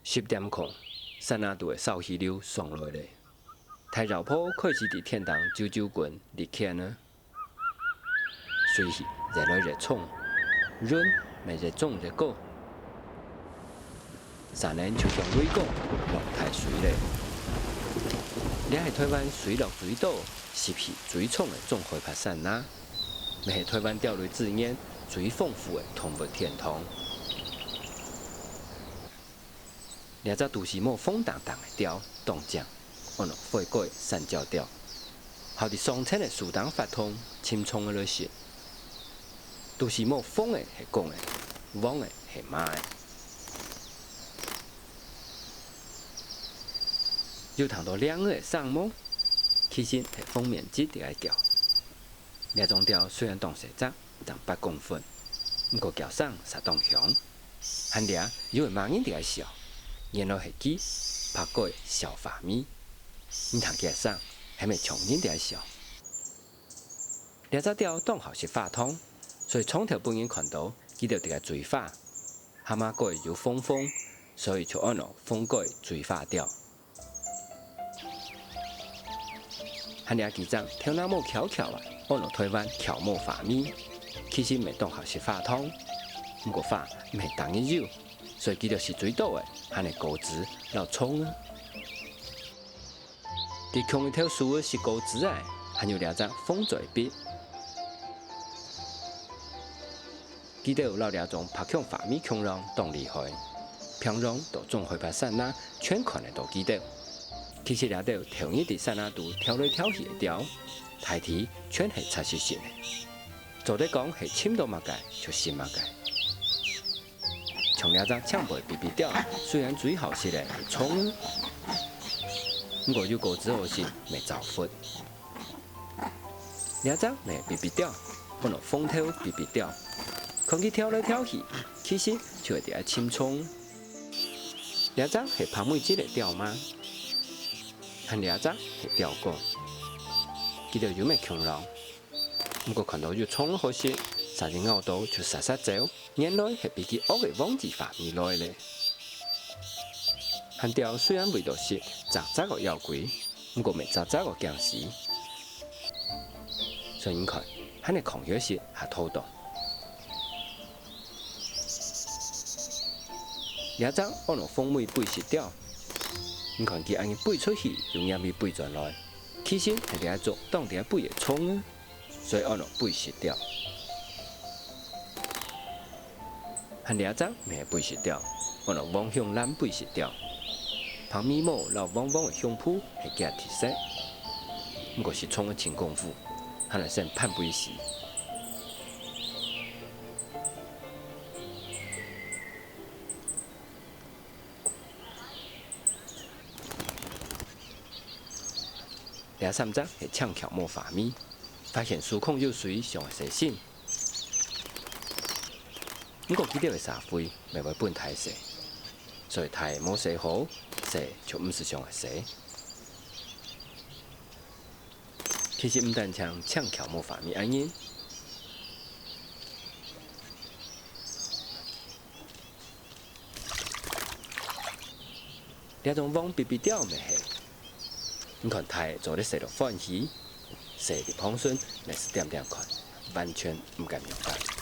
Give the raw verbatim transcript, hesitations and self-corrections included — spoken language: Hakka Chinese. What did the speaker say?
十點空，山仔肚个梢氣流上來咧。大鷂婆開始佇天頂啾啾滾，離開呢。水氣越來越衝，雲乜越衝越高。山仔就像雷公，落大水咧。這係臺灣水陸最多、濕氣最重个中海拔山仔，乜係臺灣鳥類資源最豐富个動物天堂。 這隻肚屎毛紅噹噹个鳥當靚，安到灰蓋山椒鳥，好佇上層个樹頂發糖，尋蟲仔來食。肚屎毛紅个係公个，黃个係媽个。有聽到鈴仔个聲無？其實係紅面雞佇該叫。 這種鳥雖然當細隻，正八公分，毋過叫聲煞當響。還這有个媽人佇該笑，原來係佢，白過笑花咪。你聽佢个聲，係毋係像人佇該笑？這隻鳥當好食花糖，所以常透分人看到佢兜佇該追花。 蛤蟆蓋有紅紅，所以就安到紅蓋追花鳥。還這幾隻頭那毛翹翹啊，安到臺灣翹毛花咪，其實乜當好食花糖。毋過花毋係逐日有，所以佢兜食最多个，還係果子摎蟲仔。 佇共一頭樹仔食果子个，還有這隻紅嘴鱉。佢兜摎這種白胸花咪共樣當厲害，平常到中海拔山仔全看得到佢兜。其實這兜頭日佇山仔肚跳來跳去个鳥，大體全係雜食性个，做得講係尋到麼个就食麼个。 像這隻青背鱉鱉鳥，雖然最好食个係蟲仔，毋過有果子好食，乜走忽。這隻乜係鱉鱉鳥，安到紅頭鱉鱉鳥。看佢跳來跳去，其實就係佇該尋蟲。這隻係白尾鰭个鳥嗎？還這隻係鳥公，佢兜有乜共樣？ 毋過看到有蟲仔好食，煞一咬到就煞煞走，原來係比佢惡个黃鰓花咪來咧。還鳥雖然為著食隻隻个枵鬼，毋過乜隻隻个驚死。所以你看，還係狂熱食較妥當。這隻安到紅尾飛翼鳥，你看佢恁樣飛出去，又䀴去飛轉來，其實係這族當佇該飛个蟲仔。 所以安到飛翼鳥。還這隻乜係飛翼鳥，安到黃胸藍飛翼鳥。白尾毛摎黃黃个胸脯係厥特色，毋過食蟲仔盡功夫，還來先盼飛死。 這三隻係青翹毛花咪，發現樹空有水想愛洗身。毋過佢兜个社會乜會分大細，所以大个無洗好，細个就毋使想愛洗。其實毋單淨青翹毛花咪恁樣， 這種黃鱉鱉鳥乜係。你看大个做得洗到歡喜，細个佇旁脣乜係恬恬看，完全毋敢仰般。